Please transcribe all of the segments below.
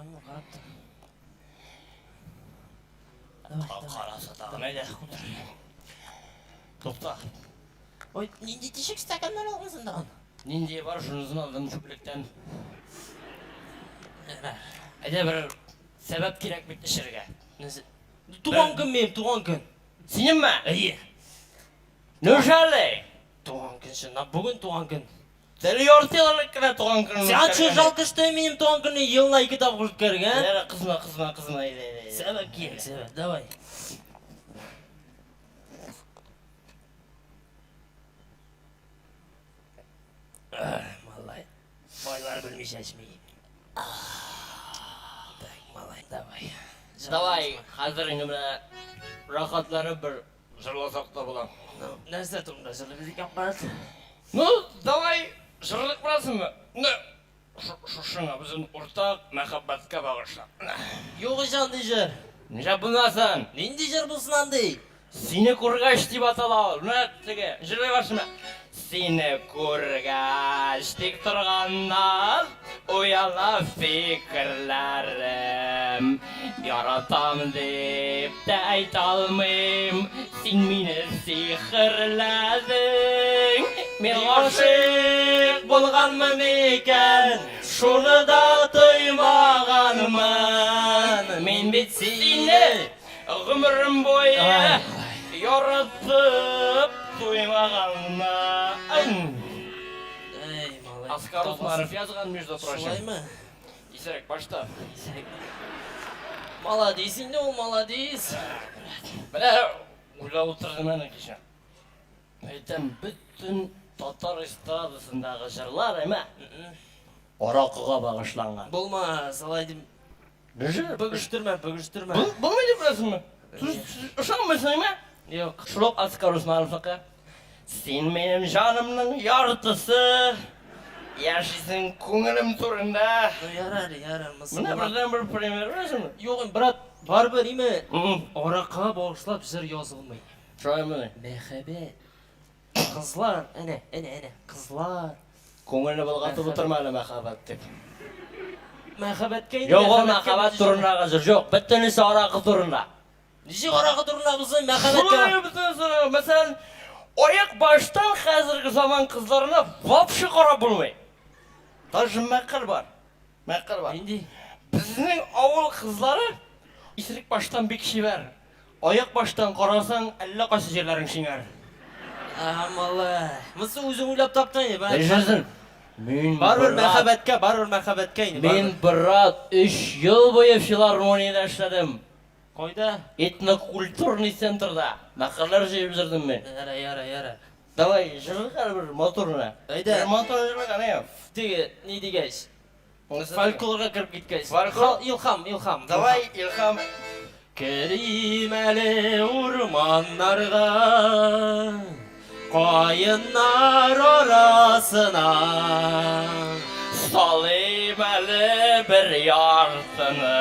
Ярамый, карап тор. Давай, давай. Караса тагын әйдә. Тукта. Ой, нинди тишек стаканнар алгансың тагын? Нинди бар, шунысын алдым чүплектән. Әйдә бер сәбәп кирәк бит эчәргә. Нәрсә? Туган көн минем, туган көн. Синеңме? Әйе. Неужели? Туган көн чынлап, бүген туган көн. Сәне ярты ел элек кенә туган көнен Сиңа чё үткәргән. жалко, что минем туган көнне елына ике тапкыр үткәргән? Әйдә, кызма, кызма, кызма, әйдә, әйдә, әйдә. Сәбәп кирәк, сәбәп, давай. Малай, байлар белми чәчми. Так, малай, давай. Давай, хәзер инде менә рәхәтләнеп бер җырласак та була. Ну, нәрсә турында җырлыйбыз икән, брат? Ну, давай, җырлык беләсеңме? Ну, шушыңа безнең уртак мәхәббәткә багышлап. Юк ич андый җыр. Нишләп булмасын? Нинди җыр булсын андый? Сине күргәч дип атала ул. Менә теге җырлый башлыйм. Сине күргәч тик торганнан уяна фикерләрем. Яратам дип тә әйтә алмыйм, син мине сихерләдең. Мин гашыйк булганмын икән, шуны да тоймаганмын. Мин бит сине Гомерем буе яратып туймаганмын. Эй, малай. Аскар Усманов язган, между прочим. Шулаймы? Исерек башта. Исерек. Молодец инде ул, молодец. Менә уйлап утырдым әнә кичә. Әйтәм, бөтен татар эстрадасындагы җырлар, әмма аракыга багышланган. Булмас, алай дим. Бөже. Бөгештермә, бөгештермә. Булмый дип беләсеңме? Ышанмыйсыңмы? Юк. Шул ук Аскар Усмановныкы. Син минем җанымның яртысы, яшисең күңелем түрендә. Ну ярар, ярар, мысы. Менә бердән бер пример, беләсеңме? Юк, брат, барыбер име? Аракыга багышлап җыр язылмый. Шулаймыни? Мәхәббәт. Кызлар, әнә, әнә, әнә, кызлар. Күңелне болгатып утырма әле мәхәббәт дип. Мәхәббәткә инде. Юк, ул мәхәббәт турындагы җыр. Юк, бөтенесе аракы турында. Ничек аракы турында булсын, мәхәббәткә? Шулай бөтенесе. Мәсәлән, аяк баштан хәзерге заман кызларына вообще карап булмый. Даже мәкаль бар. Мәкаль бар. Нинди? Безнең авыл кызлары исерек баштан бик чибәр. Аяк баштан карасаң, әллә кайсы җирләрең шиңәр. Ага, малай. Монысы үзең уйлап таптың инде, брат. Нишләсен? Мин Барыбер брат, мәхәббәткә, барыбер мәхәббәткә инде. Мин, барыбер. брат, өч ел буе филармониядә эшләдем. Кайда? Этнокультурный центрда. Мәкальләр җыеп йөрдем мин. Яра, яра, яра. Давай, җырлык әле бер матур гына. Әйдә. Бер матур җырлык, әнә. Теге, ни дигәч? Фольклорга кереп киткәч. Фольклор? Илхам, Илхам. Давай, Илхам. Керим әле урманнарга, каеннар арасына. Салыйм әле бер яртыны,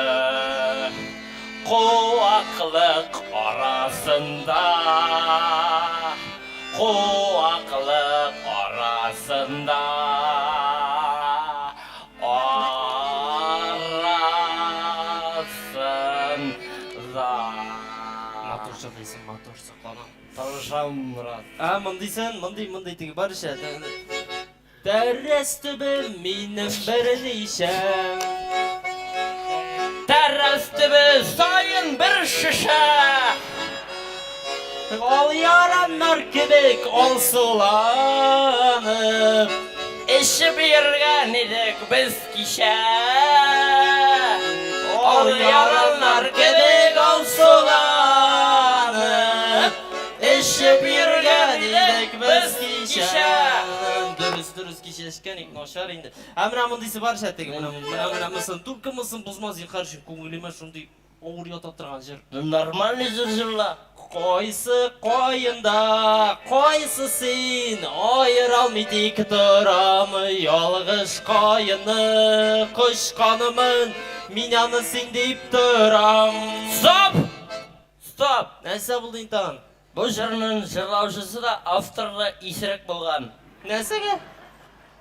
куаклык арасында. Куаклык арасында. Арасында. Матур җырлыйсың, матур, сокланам. Тырышам, Мурат. Ә, мондыйсын, мондый, мондый теге бар ишә. Тәрәз төбе минем берничә. Тәрәз төбе саен бер шешә. Ал яраннар кебек алсуланып. Эчеп йөргән идек без кичә. Ал яраннар кебек алсуланып. Эчеп йөргән идек без кичә. Дөрес, дөрес, кичә эчкән идек, начар инде. Ә менә мондыйсы бар шәт теге, менә менә менә монысын, только монысын бозма зинһар өчен, күңелемә шундый авыр ята торган җыр. Ну нормальный җыр җырла. Кайсы каенда, кайсы син, аералмый тик торам, ялгыш каенны кочканмын, мин аны син дип торам. Стоп! Стоп! Нәрсә булды инде тагын? Бу җырның җырлаучысы да, авторы да исерек булган. Нәрсәгә?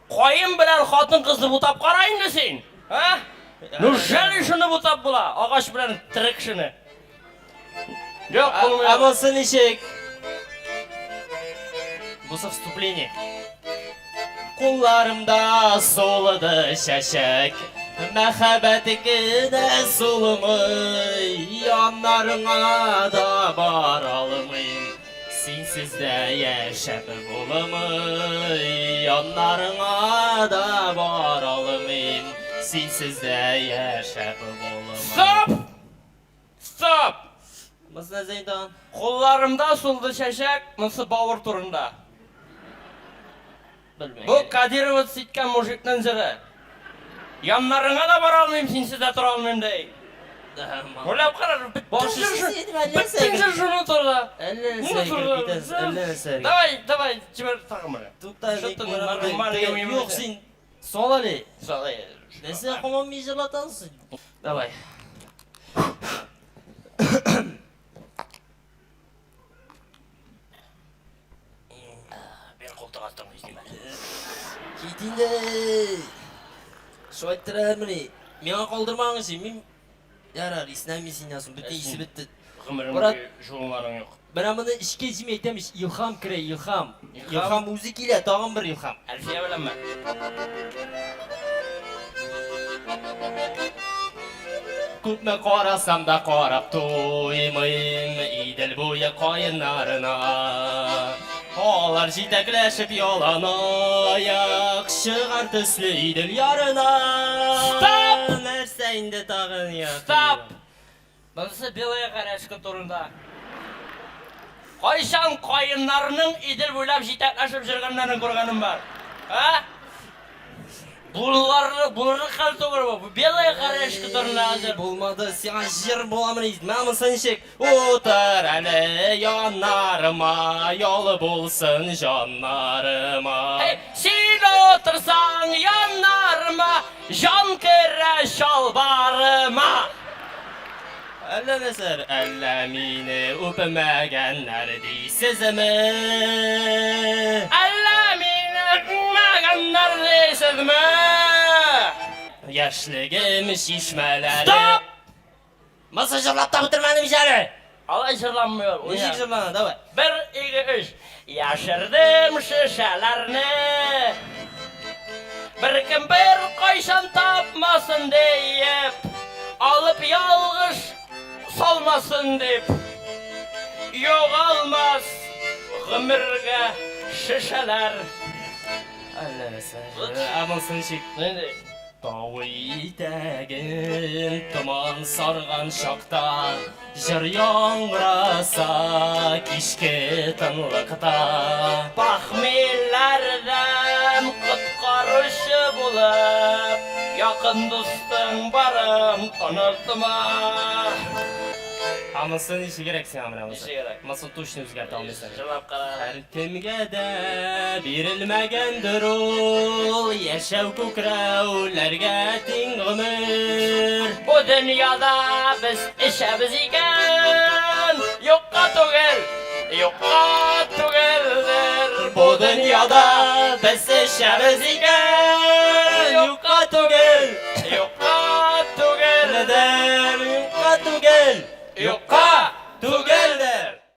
Каен белән хатын-кызны бутап кара инде син! А? Ну, жаль, шуны бутап була, агач белән тере кешене. Юк, булмый. Ә монысы ничек? Бусы вступление. Кулларымда сулыды чәчәк, Мәхәббәт генә сулымый, Яннарыңа да бара алмыйм. Синсез дә яшәп булмый, Яннарыңа да бара алмыйм. Синсез дә яшәп булмый. Стоп! Стоп! Монысы нәрсә инде тагын? Кулларымда сулды чәчәк, монысы бавыр турында. Белмәгән. Бу Кадировец иткән мужикның җыры. Яннарыңа да бара алмыйм, синсез дә тора алмыйм, ди. Уйлап кара, Баш бөтен җыр шешесе шу- инде, әллә бөтен нәрсә. җыр шуны турында. Әллә Шуны нәрсә турында. кертеп китәсез, әллә нәрсә. Давай, давай, җибәр тагын берне. Тукта, Что-то ник менә нормальный мондый- уем Юк, итә. син сал әле. Салай. Нәрсә һаман мине җырлатасың? Давай. Бер култык астыңны исним әле. Кит инде. Шулай иттерәләрмени? Миңа калдырмагыз, мин Ярар, иснәмим синнән соң, бөтен исе бетте. Гомерем Брат- буе жуынганың юк. Менә моны эчкә җим әйтәм ич, илһам керә, илһам. Илһам? Илһам үзе килә, тагын бер илһам. Әлфия беләнме? Күпме карасам да карап туймыйм Идел буе каеннарына. Алар җитәкләшеп ялан аяк чыгар төсле Идел ярына. Стоп! Нәрсә инде тагын я? Стоп! Монысы Белая Горячка турында. Кайчан каеннарның Идел буйлап җитәкләшеп йөргәннәрен күргәнем бар. А? Булырлык, булырлык хәл түгел бу. Бу Белая Горячка турында хәзер. Булмады, сиңа җыр буламыни? Менә монысы ничек? Утыр әле яннарыма, ялы булсын җаннарыма. Эй, син утырсаң яннарыма, җан керә чалбарыма. Әллә нәрсә, әллә мине үпмәгәннәр дисезме? Әллә мине үпмәгәннәр дисезме? Яшьлегем чишмәләре. Стоп! Монысы җырлап та бетермәдем ич әле. Алай җырланмый ул. Ничек җырлана, давай. Бер, ике, өч. Яшердем шешәләрне. Беркем бер кайчан тапмасын диеп, алып ялгыш салмасын дип. Югалмас гомергә шешәләр. Әллә нәрсә. Ә монысы ничек? Нинди? Тау итәген томан сарган чакта, җыр яңгыраса кичке тынлыкта. Пахмилләрдән коткаручы булып, якын дустың барын онытма. Ә монысы ничегрәк сиңа менә монысы? Ничегрәк? Монысын точно үзгәртә алмыйсың. Җырлап кара. Һәркемгә дә бирелмәгәндер ул яшәү күкрәүләргә тиң гомер. Бу дөньяда без эчәбез икән, юкка түгел, юкка түгелдер. Бу дөньяда без эчәбез икән, юкка түгел,